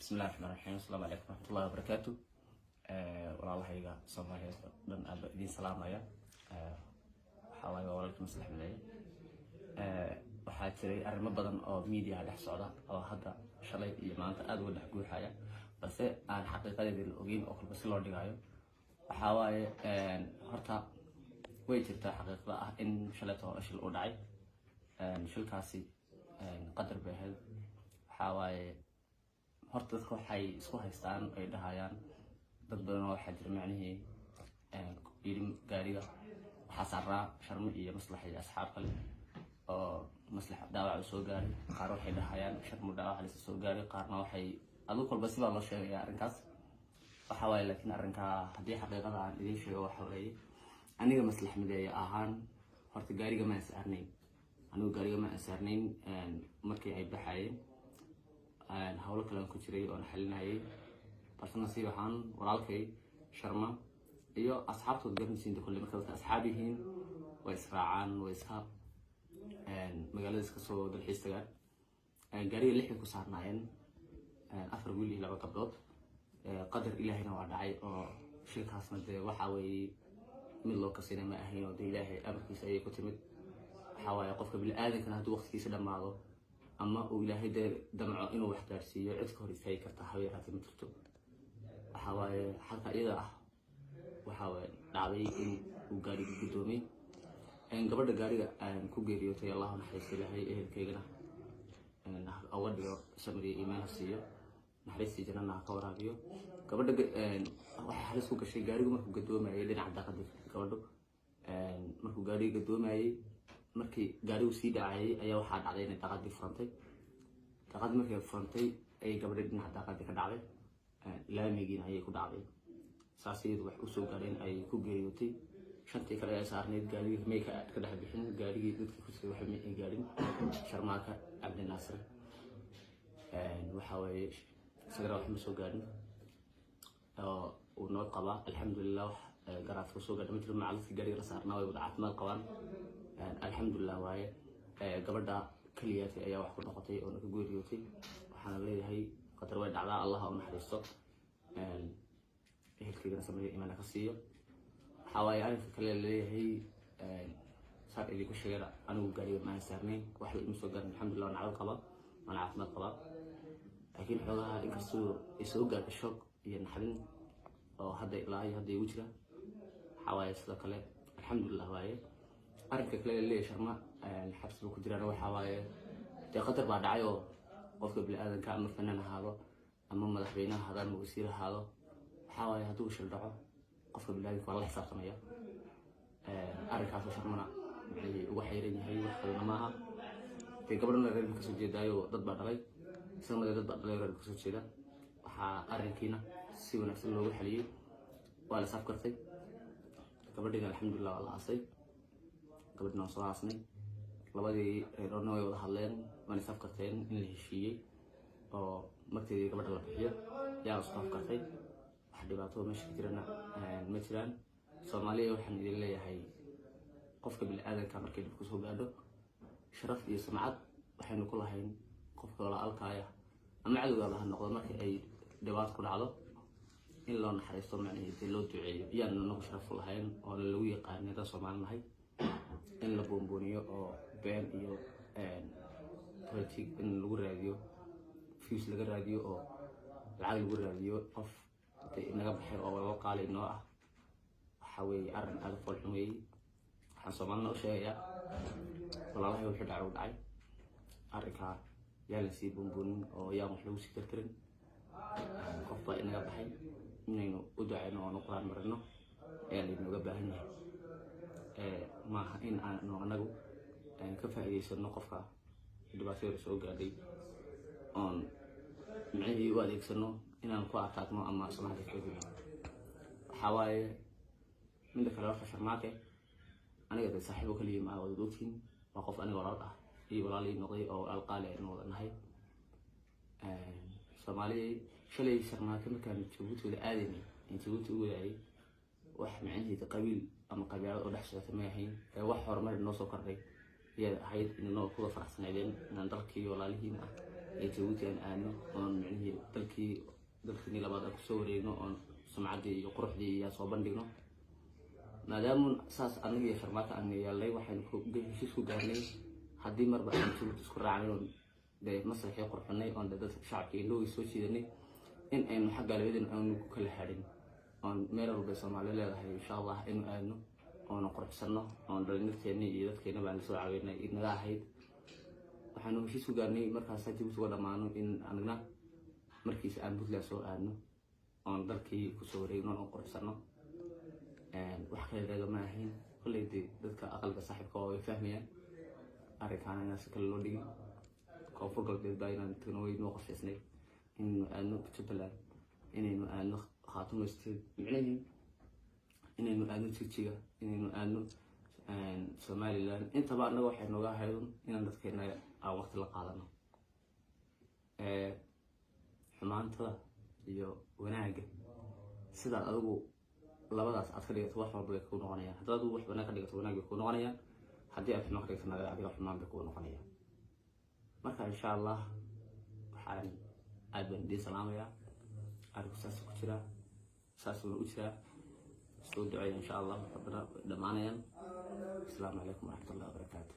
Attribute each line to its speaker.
Speaker 1: Bismillahi raxmaan raxiim. Asalaamu calaykum waraxmatullahi wabarakaatu. Walaalahayga Soomaaliyeed oo dhan aad baa idiin salaamaya. Waxaa waaye waa walaalkii Maslax Mideeye. Waxaa jiray arrimo badan oo media dhex socda oo hadda shalay iyo maanta aada uga dhex guuxaya, balse aan xaqiiqadeeda la ogeyn oo kolba si loo dhigayo. Waxaa waaye, horta way jirtaa xaqiiqda ah in shalayto shil uu dhacay. Shilkaasi qadar bay ahayd. Waxaa waaye, horta dadka waxay isku haystaan, ay dhahayaan dad badan oo waxaa jira macnihii yidhi gaariga waxaa saaraa Sharmo iyo Maslax iyo asxaab kale oo Maslax dhaawac uu soo gaaray. Qaar waxay dhahayaan Sharmo dhaawac lisa soo gaaray, qaarna waxay adigu kolba sibaa loo sheegaya arrinkaas. Waxa waaye, laakiin arrinkaa haddii xaqiiqada aan idiin sheego, waxa weeye aniga Maslax Mideeye ahaan horta gaariga ma ansaarnayn. Anigu gaariga ma ansaarnayn markii ay baxayeen. Howlo kale aan ku jiray oon xalinayay, balse nasiib ahaan walaalkay Sharma iyo asxaabtood garanaysiinta kolley, marka dadka asxaab yihiin way israacaan, way iska magaalada iska soo dalxiis tagaan. Gaariga lix bay ku saarnaayeen, afar wiil iyo laba gabdhood. Qadar Ilaahayna waa dhacay oo shilkaasna dee waxa weeye mid loo kasina ma ahayn oo dee Ilaahay amarkiisa ayay ku timid. Waxaa waaye, qofka bini-aadankana hadduu waqtigiisa dhammaado ama uu Ilaahay dee damco inuu wax gaarsiiyo, cid ka hor istaagi karta haba yaraatee ma jirto. Waxaa waaye, xalka iyada ah waxaa waaye dhacday in uu gaariga guddoomay. Gabadha gaariga ku geeriyootay, Allahu naxariista, Ilaahay ehelkaygana uga dhigo samriya, iimaan ha siiyo, naxariistii jannana ha ka waraabiyo. Gabadha waxay halis ku gashay gaarigu markuu gadoomayay dhinaca daaqada. Gabadhu markuu gaariga gadoomayay, markii gaarigu sii dhacayay, ayaa waxaa dhacday inay daaqadii furantay. Daaqadii markay furantay ayay gabadha dhinaca daaqadii ka dhacday, laamigiina ayay ku dhacday. Saas iyadu wax usoo gaareen, ay ku geeriyootay. Shantii kale ee saarneyd gaarigii may ka dhex bixin gaarigii. Dadkii ku jiray waxba may gaarin. Sharmaaka Cabdinaasir waxa weeye isagana wax ma soo gaarin oo uu nabad qabaa, alxamdulilah. Wax garaadka soo gaadha ma jiro. Macalidka gaariga la saarnaa way wada caafimaad qabaan, alxamdulilah. Waaye gabadha keliyaatay ayaa wax ku noqotay oo naga geeriyootay. Waxaana leeyahay qadar way dhacdaa, Allah u naxariisto, ehelkeygana sameeyo, imaana ka siiyo. Waxaa waaye arrinka kale laleeyahay, saan idinku sheegana, anigu gaariga maan saarnayn, waxba ima soo gaarin, alxamdulilah. Waan nabad qabaa, waan caafimaad qabaa, laakiin xoogaha inkastoo ay soo gaadhay shock iyo naxdin oo hadda ilaa iyo hadda igu jira, waxaa waaye sidoo kale alxamdulilah. Waaye arrinka kale laleeyahay Sharma xabsi buu ku jiraan. Waxaa waaye dee qadar baa dhacay oo qofka bini-aadanka, ama fanaan ahaado ama madaxweyne ahaado ama wasiir ahaado, waxaa waaye hadduu shil dhaco qofka bini-aadanka waa la xisaabtamaya. Arrinkaasoo Sharmana maxay ugu xayran yahay, wax kalena maaha. Dee gabadhana reer kasoo jeedaayo, dad baa dhalay, isagana dee dad baa dhalay, reer kasoo jeeda. Waxaa arrinkiina si wanaagsan loogu xaliyey, waa la saaf gartay. Gabadhiina alxamdulilah waa la aasay, gabadhina waan soo aasnay. Labadii reeroodna way wada hadleen, waana is afgarteen in la heshiiyey oo marteedii gabadha la bixiyo yaa isku afgartay. Wax dhibaato meesha ka jirana ma jiraan. Soomaaliya waxaan idin leeyahay, qofka bini-aadanka markay dhib kusoo gaadho, sharaf iyo sumcad waxaynu ku lahayn qofka walaalkaaya ama cadowgaaba ha noqdo, markii ay dhibaato ku dhacdo in loo naxariisto, macnaheed dee loo duceeyo iyaanu nagu sharaf u lahayn oo lagu yaqaanay dad Soomaali nahay. In la buunbuuniyo oo been iyo politic in lagu raadiyo, views laga raadiyo oo lacag lagu raadiyo qof dee inaga baxay oo walaal qaali inoo ah, waxa weeye arrin aada u foolxun weeye. Waxaan Soomaalina u sheegayaa, walaalahay, wixii dhacay u dhacay, arrinkaa yaan la sii buunbuunin oo yaan wax lagu sii tirtirin. Qof baa inaga baxay, inaynu u ducayno oonu Qur-aan marino ayaa laynooga baahan yahay. Maaha in aanu anagu ka faa'iidaysano qofka dhibaatada soo gaadhay oon micnihii u adeegsano inaan ku ataagno ama sumcadda kaga dilno. Waxaa waaye midda kale, horta Sharmaake aniga de saaxiibo kaliya ma wada ogtiin, waa qof aniga walaal ah iyo walaal ii noqday oo walaal qaali aynu wada nahay. Soomaaliya, shalay Sharmaake markaan Jabuuti wada aadaynay, in Jabuuti u wadaayay, wax micnaheeda qabiil ama qabyaalad oo dhex socota ma ahayn ee wax horumar inoo soo kordhay. Ayaad ahayd inanoo kuwa faraxsanaydeen inaan dalkii walaalihiin ah ee Jabuuti aan aadno, oon micnihii dalkii dalkiinii labaad aan kusoo wareegno, oon sumcaddii iyo quruxdii iyo soo bandhigno. Maadaamu saas anaga iyo Sharmaaka aan yeelnay, waxaynu heshiis ku gaarnay haddii marba aan Jabuuti isku raacnay, oon dee masraxii qurxinay, oon dee dadka shacabka indhahooda soo jiidanay, in aynu xagga labadan aanu ku kala hadhin, oon meel walba Soomaali leedahay insha Allah aynu aadno, oona quruxsano, oon dhalinyarteena iyo dadkeena baan soo caawinay naga ahayd. Waxaanu heshiis ku gaarnay markaas Jabuuti uga dhammaano in anagna markiisa aan Puntland soo aadno, oon dalkii kusoo wareegno, oon quruxsano. Wax kale lagama ahayn. Kolley dee dadka aqalka saaxiibka waa way fahmayaan arrinkaana inaan si kale loo dhigin. Koonfur Galbeed baa inaan tagno way noo qorshaysnay, inaynu aadno Jubbaland, inaynu aadno Khaatumo State, micnahii inaynu aadno Jigjiga, inaynu aadno Somaliland. Intaba annaga waxay nooga ahaydun inaan dadkeena aan waqti la qaadano. Xumaantada iyo wanaagga sidaad adigu labadaas aad ka dhigato, wax walba bay kuu noqonayaan. Haddaad adigu wax wanaag ka dhigato, wanaag bay kuu noqonayaan. Haddii aad xumaan ka dhigato, adiga xumaan bay kuu noqonayaan. Marka insha Allah waxaan aad baan idiin salaamayaa. Arinku saas ku jiraa, saasuuna u jiraa. Soo duceeya insha Allah, haddana way dhammaanayaan. Asalaamu calaykum waraxmatullahi wabarakaatu.